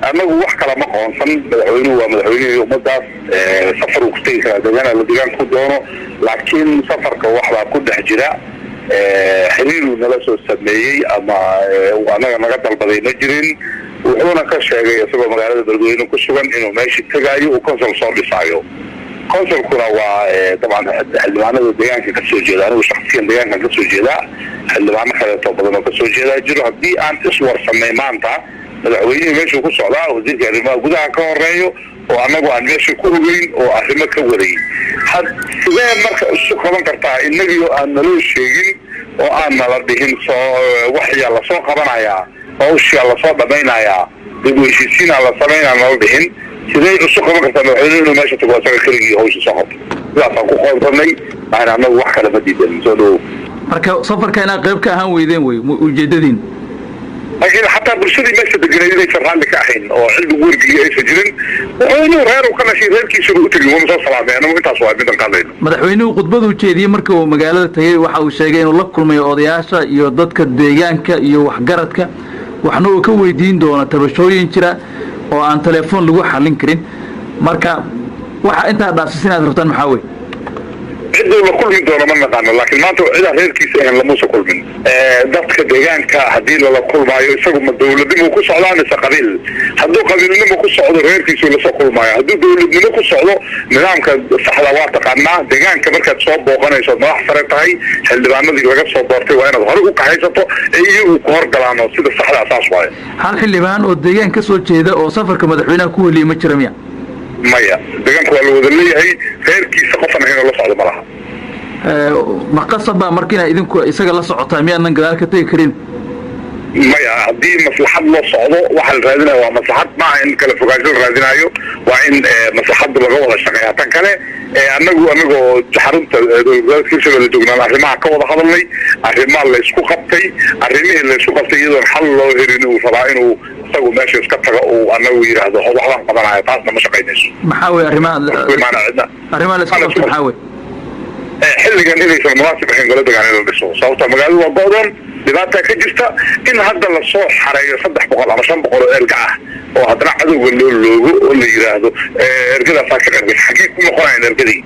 Annagu wax kala ma qoonsan. Madaxweynuhu waa madaxweynihii ummadaas. Safar uu ku tegi karaa deegaan alla deegaanku doono, laakiin safarka waxbaa ku dhex jira. Xiriiruu nala soo sameeyey ama uu annaga naga dalbaday ma jirin. Wuxuuna ka sheegay isagoo magaalada Beledweyne ku sugan inuu meeshii tegaayo, uu council soo dhisaayo. Councilkuna waa dabcan xildhibaanada deegaanka kasoo jeeda. Anigu shaksiyan deegaankan kasoo jeedaa, xildhibaano kaleeto badan oo kasoo jeedaa jiro. Haddii aan iswarsanay maanta, madaxweynihii meeshuu ku socdaa, wasiirka arrimaha gudaha ka horeeyo oo annagu aan meesha ku ogeyn oo arrimo ka waday. Had sidee marka isu qaban kartaa inagii aan naloo sheegin oo aan nala dhihin soo waxyaa lasoo qabanayaa, hawshaa lasoo dhamaynayaa, dib u heshiisiinaa la samaynaa nala dhihin? Sidee isu qaban kartaa madaxweynuhu inuu meesha tago isaga keligii hawsha soo qabto? Sidaasaan ku qoonsanay maana annagu wax kale ma diidan. Soo dhawow. Marka safarka inaad qayb ka ahaan weydeen wey ujeedadiin? Laakiin xataa bulshadii meesha deganayd inaysan raalli ka ahayn oo cid lagu wargeliyay aysan jirin. Madaxweynuhu reer uu ka dhashay, reerkiisuba u tegin, wama soo salaamay. Anagu intaas waa midaan ka hadlayno. Madaxweynuhu khudbaduu jeediyey markii uu magaalada tegey, waxa uu sheegay inuu la kulmayo odayaasha iyo dadka deegaanka iyo waxgaradka, waxna uu ka weydiin doono tabashooyin jira oo aan telefoon lagu xallin karin. Marka waxa intaa dhaafsiis inaad rabtaan maxaa wey? Cidduu la kulmi doono ma naqaano, laakiin maanta cidaan reerkiisa ahayn lamuusa kulmin. Dadka deegaanka haddii lala kulmaayo, isagu ma dawladnimo ku socdaa mise qabiil? Hadduu qabiilnimo ku socdo, reerkiisuu lasoo kulmaayo. Hadduu dawladnimo ku socdo, nidaamka saxda waa taqaanaa. Deegaanka markaad soo booqanayso, madax sare tahay, xildhibaanadii laga soo doortay waa inaad hore u kaxaysato ee iyagu ku horgalaan oo sida saxdaa saas waayo. Hal xildhibaan oo deegaan ka soo jeeda oo safarka madaxweynaha ku weliyay ma jira miya? Maya, deegaanka waa la wada leeyahay. Reerkiisa qofan ahayn oo la socdo ma laha. Ma qasab baa marka inaad idinku isaga la socotaa? Miyaadan gadaal ka tegi karin? Maya, haddii maslaxad loo socdo, waxa la raadinayo waa maslaxad, maaha in kala fogaansho la raadinayo. Waa in maslaxadda laga wada shaqeeya. Tan kale, anagu anagoo xarunta dowlad goboleedka Hirshabelle joognaan arrimaha ka wada hadalnay, arrimaha laysku qabtay. Arrimihii laysku qabtay iyadoon xal loo helin uu rabaa inuu isagu meesha iska tago, uu anagu yidhaahdo waxbaan qabanaya. Taasna ma shaqaynayso. Maxaa wey arrimaha? Maana cidna Arrimaha laysku qabtay maxaa wey? Xilligan inaysan munaasib ahayn golo degaan in la dhiso, sababta magaaladu waa go'doon, dhibaataa ka jirta. In hadda lasoo xareeyo 300 ama 500 oo erga ah oo haddana cadowga loo loogo oo la yidhaahdo ergadaasaa ka qayb gashay, xaggee ku noqonayaan ergadii?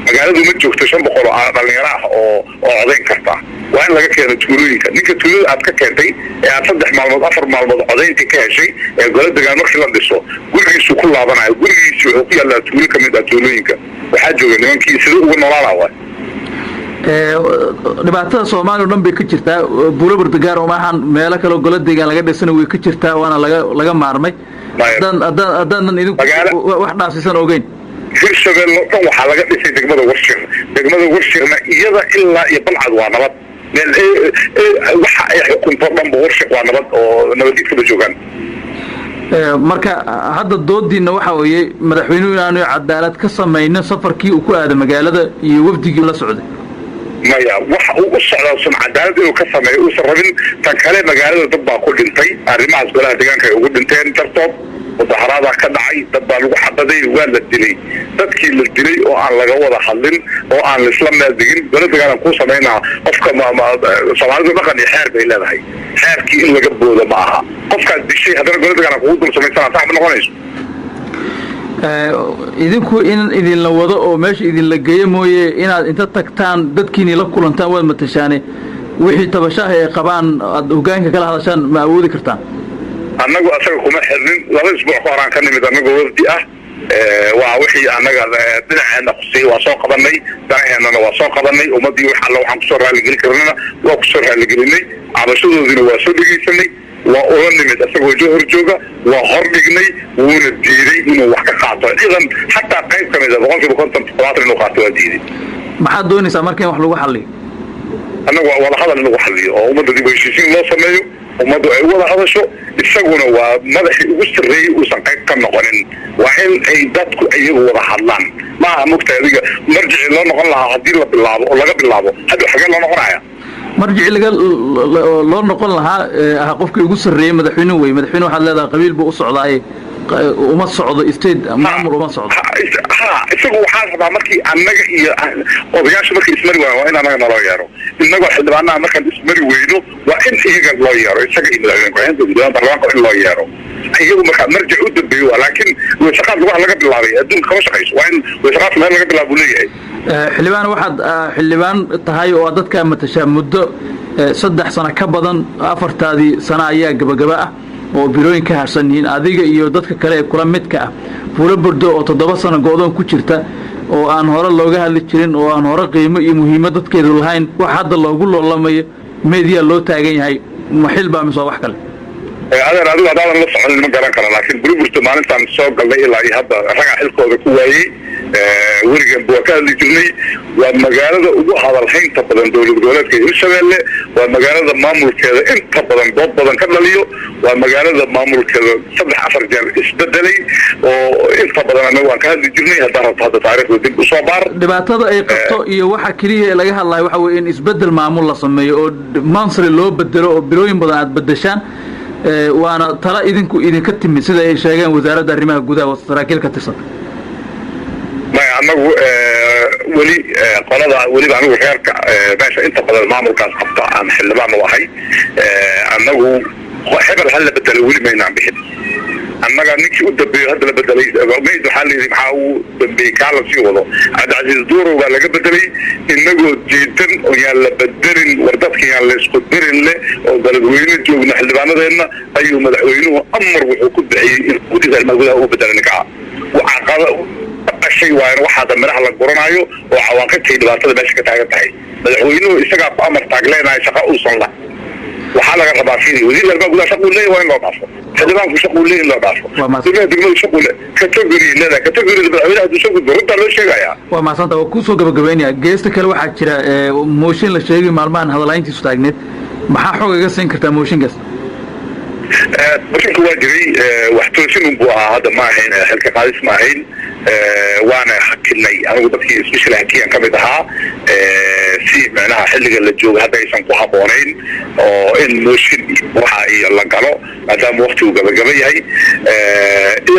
Magaaladu ma joogto 500 oo dhalinyaro ah oo codayn karta. Waa in laga keeno tuulooyinka. Ninka tuulada aad ka keentay ee aad 3 maalmood, 4 maalmood codayntii ka heshay ee golo degaan markii la dhiso gurigiisu ku laabanayo, gurigiisu wuxuu ku yaallaa tuulo ka mid ah tuulooyinka, waxaa jooga nimankii, siduu uga noolaana waay? Dhibaatada Soomaaliya o dhan bay ka jirtaa. Buulo Burda uma ahan, meelo kaleo golo deegaan laga dhisana way ka jirtaa, waana laga maarmay. Haddaanan idinku wax dhaafsiisan ogeyn. Hirshabelle o dhan waxaa laga dhisay degmada Warshik. Degmada Warshikna iyada ilaa iyo Balcad waa nabad. Meel waxa ay xukunto dhanba Warshik waa nabad oo nabadgedkaba joogaan. Marka hadda doodiina waxa weeye madaxweynuhu inaanu cadaalad ka samaynin safarkii uu ku aada magaalada iyo wafdigii la socday. Maya, waxa uu u socdaa sun cadaalad inuu ka sameeyo uusan rabin. Tan kale, magaalada dad baa ku dhintay arrimahaas golaha deegaanka ay ugu dhinteen dartood. Mudaharaadaa ka dhacay, dad baa lagu xabaday, waa la dilay. Dadkii la dilay oo aan laga wada hadlin oo aan laisla meel digin, gola degaan kuu samaynaa. Qofka Soomaalidu dhaqan iyo xeer bay leedahay. Xeerkii in laga boodo ma aha. Qofkaad dishay haddana gola degaan kugu dul samaysana, sax ma noqonayso. Idinku in idinla wado oo meesha idinla geeyo mooye, inaad inta tagtaan dadkiini la kulantaan, waad matashaane, wixii tabashaha ay qabaan aad hogaanka kala hadashaan, ma awoodi kartaan? Annagu asaga kuma xirnin. 2 isbuuc ka horaan ka nimid annagoo wafdi ah. Waa wixii annaga dhinaceena khusiyey waa soo qabanay, danaheennana waa soo qabanay. Ummaddii wax alla waxaan kusoo raalligeli karnana waa kusoo raaligelinay, cabashadoodiina waa soo dhegaysanay. Waa ula nimid isagoo Jowhar jooga, waa hor dhignay, wuuna diiday inuu wax ka qaato ciidan, xataa qayb ka mid a 50%, 70 inuu qaato waa diiday. Maxaad doonaysaa marka in wax lagu xalliyo? Annagu waa wada hadal in lagu xalliyo oo ummadda dib u heshiisiin loo sameeyo, ummaddu ay u wada hadasho. Isaguna waa madaxii ugu sarreeyey, uusan qayb ka noqonin. Waa in ay dadku iyagu wada hadlaan. Maaha mugtahay adiga marjicii loo noqon lahaa haddii la bilaabo oo laga bilaabo hadda, xagee loo noqonaya? Marjicii laga loo noqon lahaa ah qofkii ugu sarreeyey madaxweynuhu wey. Madaxweyne waxaad leedahay qabiil buu u socdaaye. Uma socdo state maamul, uma socdo. Ha, isagu waxaa rabaa markii annaga iyo odayaashu markay ismari waayan, waa in annaga naloo yeero. Innagoo xildhibaanaha markaan ismari weyno, waa in iyaga loo yeero, isaga iyo madaxweyne ku-xigeenka, gudoomiyaha baarlamaanka in loo yeero iyagu. Markaa marjac u dambeeyo waa, laakiin weesaqaad lugaha laga bilaabay adduunka kama shaqayso. Waa in weesaqaadka meel laga bilaabo buu leeyahay. Xildhibaan, waxaad xildhibaan tahay oo aad dadkaa matashaa muddo 3 sano ka badan. Afartaadii sano ayaa gabagaba ah oo bilooyin ka harsan yihiin. Adiga iyo dadka kale ee kula midka ah, Buulo Burdo oo 7 sano go'doon ku jirta, oo aan hore looga hadli jirin, oo aan hore qiimo iyo muhiimad dadkeedu lahayn, wax hadda loogu loolamayo, media loo taagan yahay, ma xil baa mise waa wax kale? Adeer, adigu haddaadan la soconin ma garan kara, laakiin Buuloburto maalintaan soo galnay ilaa iyo hadda ragaa xilkooda ku waayey. Weliganba waa ka hadli jirnay. Waa magaalada ugu hadalhaynta badan dowlad goboleedka Hirshabeelle. Waa magaalada maamulkeeda inta badan dood badan ka dhaliyo. Waa magaalada maamulkeeda saddex afar jeer isbedelay, oo inta badan annaga waan ka hadli jirnay. Haddaan rabto, hadda taariikhda dib usoo baar. Dhibaatada ay qabto iyo waxa keliya ee laga hadlayo waxa weye in isbedel maamul la sameeyo oo monthly loo bedelo oo bilooyin badan aad bedeshaan. Waana tala idinku idinka timid, sida ay sheegeen Wasaaradda Arrimaha Gudaha saraakiil ka tirsan. Maya, anagu weli qolada weliba anigu reerka meesha inta badan maamulkaas qabta aan xildhibaan u ahay. Annagu hebel ha la bedelo weli maynaan bixin. Annaga ninkii u dambeeyo hadda la bedelay mayd, waxaa la yidhi maxaa uu dambeeyey kaa la sii wado, Cabdicasiis Duurow baa laga bedelay. Inagoo diidan oo yaan la bedelin, war dadka yaan la isku dirin leh oo Beledweyne joogna xildhibaanadeenna, ayuu madaxweynuhu amar wuxuu ku bixiyey in guddiga arrimaha gudaha uu bedelo ninkaa. Waxaa dhashay waayan waxaada midhaha la guranaayo oo cawaaqibtay dhibaatada meesha ka taagan tahay. Madaxweynuhu isagaa ku amar taagleenayo shaqa uusan la. Waxaa laga rabaa, fiiri, wasiirka arrimaha gudaha shaquu leeyahay waa in loo dhaafo, xildhibaanku shaquu leeyahay in loo dhaafo, dowlaha degmadu shaquu le category leedahay, category madaxweynaha hadduu soo gudbo runtaa loo sheegayaa. Waa mahadsanta, waa kuusoo gabagabeynaya. Geesta kale waxaa jira mooshin la sheegay maalmahan hadalhayntiisu taagneed. Maxaa xog iga siin kartaa mooshinkaas? Mooshinka waa jiray, wax toosin unbuu ahaa. Hadda ma ahayn xilka qaadis, ma ahayn. Waana hakinay. Anigu dadkii special hakiyan ka mid ahaa, si micnaha xilliga la joogo hadda aysan ku habboonayn oo in mooshin waxa iyo la galo, maadaama waktigu gabagaba yahay,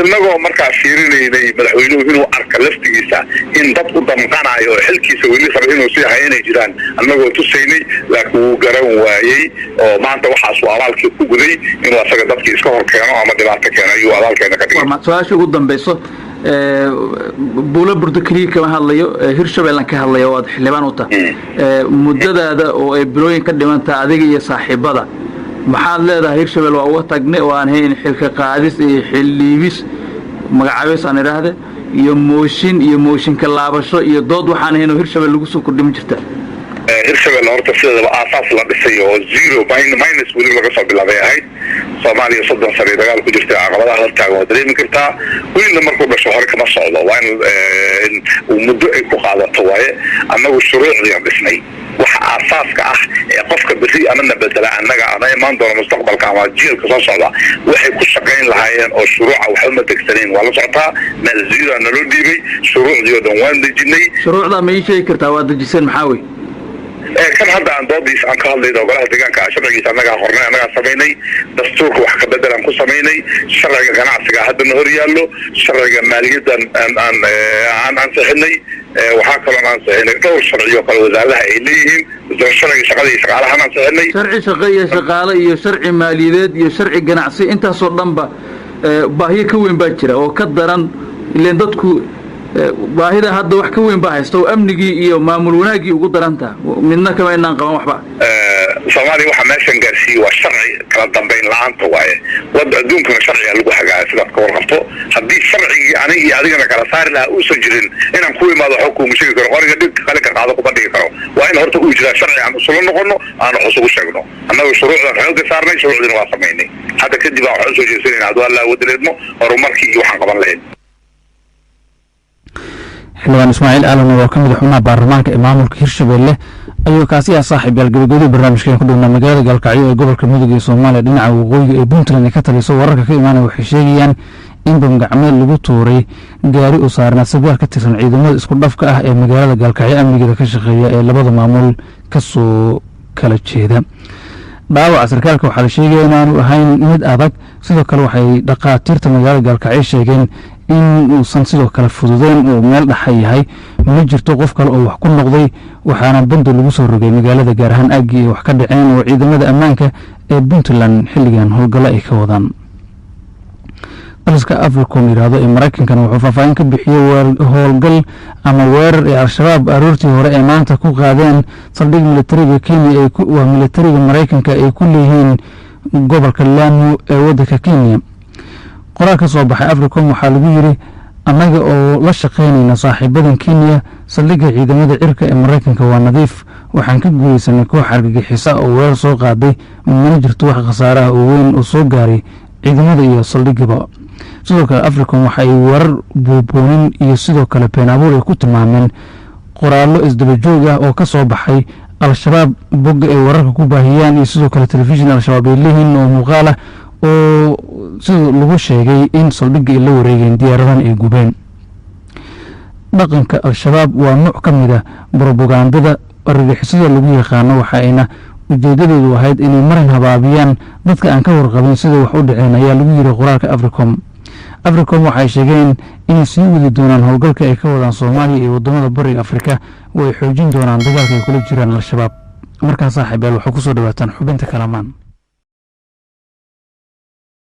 inagoo markaa fiirinaynay madaxweynuhu inuu arka laftigiisa in dad u damqanayo oo xilkiisa weli raba inuu sii hayo inay jiraan, annagoo tusaynay. Laakiin wuu garan waayey oo maanta waxaasuu abaalkii ku guday inuu asaga dadkii iska hor keeno ama dhibaato keeno ayuu abaalkeena ka dhigay. Su-aasha ugu dambayso, Buulo Burdo keliya kama hadlayo, Hirshabeellan ka hadlaya oo aad xildhibaan u tahay. Muddadaada oo ay bilooyin ka dhimantaha, adiga iyo saaxiibada, maxaad leedahay Hirshabelle waa uga tagnay oo aan hayn xilka qaadis iyo xildhiibis, magacaabis aan idhaahde, iyo mooshin iyo mooshinka laabasho iyo dood waxaan ahayn oo Hirshabelle lagu soo kordhimi jirta? Hirshabelle horta sideedaba aasaas la dhisay oo zero minus weli laga soo bilaabay ahayd. Soomaaliya 30 sano dagaal ku jirta, caqabadaha hortaagan waa dareemi kartaa. Welina markuu dhasho hore kama socdo, waa in muddo ay ku qaadato waaye. Annagu shuruucdiiaan dhisnay, waxa aasaaska ah ee qofka berri amana bedela annaga ama imaan doona mustaqbalka ama jiilka soo socda waxay ku shaqayn lahaayeen oo shuruuca waxba ma degsanayn. Waa la socotaa, meel zero naloo dhiibay. Shuruucdii oo dhan waan dejinay. Shuruucdaa ma ii sheegi kartaa waa dejiseen? Maxaa wey? Kan hadda aan doodiis aan ka hadlayno, golaha deegaanka sharcigiisa annagaa qornay, annagaa samaynay. Dastuurka wax ka bedelaan ku samaynay. Sharciga ganacsiga haddana hor yaallo, sharciga maaliyaddan aan aan ansixinay. Waxaa kaloon ansixinay dhowr sharci oo kale wasaaradaha ay leeyihiin, sharciga shaqada iyo shaqaalahaan ansixinay. Sharci shaqo iyo shaqaale iyo sharci maaliyadeed iyo sharci ganacsi, intaasoo dhanba baahiyo ka weyn baa jira oo ka daran. Ileen dadku baahida hadda wax ka weyn baa haysta oo amnigii iyo maamul wanaaggii ugu daran taha. Midna kama inaan qaban waxba. Soomaaliya waxaa meeshan gaarsiiyey waa sharci kala dambayn la-aanta waaye. Wad adduunkana sharciga lagu hagaa, sidaad ka warqabto. Haddii sharcigii aniga iyo adigana kala saari lahaa uusan jirin, inaan ku imaado waxba kuuma sheegi karo, qoriga dhig, qalinka qaado kuma dhigi karo. Waa in horta uu jiraa sharci aan isula noqono, aan wax isugu sheegno. Annaga shuruucdan xooga saarnay, shuruucdiina waa samaynay. Hadda kadib aan waxaan usoo jeesanayna, hadduu Alla wadaleedmo, horumarkii iyo waxaan qaban lahayn. Xildhibaan Ismaaciil Aalan oo ka mid a xubnaha baarlamaanka ee maamulka Hirshabelle ayuu kaasi ah. Saaxiib yaal, gabagabadii barnaamijkeen ku dhownaa. Magaalada Gaalkacyo ee gobolka Mudug ee Soomaaliya, dhinaca waqooyiga ee Puntland ay ka taliso, wararka ka imaanaya waxay sheegayaan in bamgacmeed lagu tuuray gaari u saarnaa sargaal ka tirsan ciidamada isku dhafka ah ee magaalada Gaalkacyo amnigeeda ka shaqeeya ee labada maamul kasoo kala jeeda. Dhaawaca sarkaalka waxaa la sheegaya inaanu ahayn mid adag. Sidoo kale waxay dhaqaatiirta magaalada Gaalkacyo sheegeen in uusan sidoo kale fududeyn, uu meel dhaxa yahay. Ma jirto qof kale oo wax ku noqday, waxaana bando lagu soo rogay magaalada, gaar ahaan aaggii ay wax ka dhaceen, oo ciidamada ammaanka ee Puntland xilligan howlgallo ay ka wadaan. Taliska Africom yidhaahdo ee Maraykankana wuxuu faahfaahin ka bixiyey howlgal ama weerar ee Al-Shabaab aroortii hore ee maanta ku qaadeen saldhig militariga Kenya, waa militariga Maraykanka ay ku leeyihiin gobolka Lamu ee waddanka Kenya. Qoraal ka soo baxay Africom waxaa lagu yiri: "Annaga oo la shaqeynayna saaxiibadan Kenya, saldhigga ciidamada cirka ee Maraykanka waa nadiif. Waxaan ka guuleysanay koox argagixisa oo weerar soo qaaday, mana jirto wax khasaare ah oo weyn oo soo gaaray ciidamada iyo saldhiggaba." Sidoo kale Africom waxa ay weerar buubuunin iyo sidoo kale been abuur ay ku tilmaameen qoraallo isdaba joog ah oo ka soo baxay Al-Shabaab bogga ay wararka ku baahiyaan iyo sidoo kale telefishin Al-Shabaab ay leeyihiin oo muuqaal ah, oo sida lagu sheegay in saldhigga ay la wareegeen, diyaaradahan ay gubeen. "Dhaqanka Al-Shabaab waa nuuc ka mid ah brobagandada argagixisada lagu yaqaano, waxa ayna ujeedadeedu ahayd inay marin habaabiyaan dadka aan ka warqabin sida wax u dhaceen," ayaa lagu yiri qoraalka Africom. Africom waxay sheegeen inay sii wadi doonaan howlgalka ay ka wadaan Soomaaliya iyo wadamada Bariga Afrika, oo ay xoojin doonaan dagaalka ay kula jiraan Al-Shabaab. Markaa saaxiibeel, waxaa kusoo dhawaataan xubinta Kalamaan.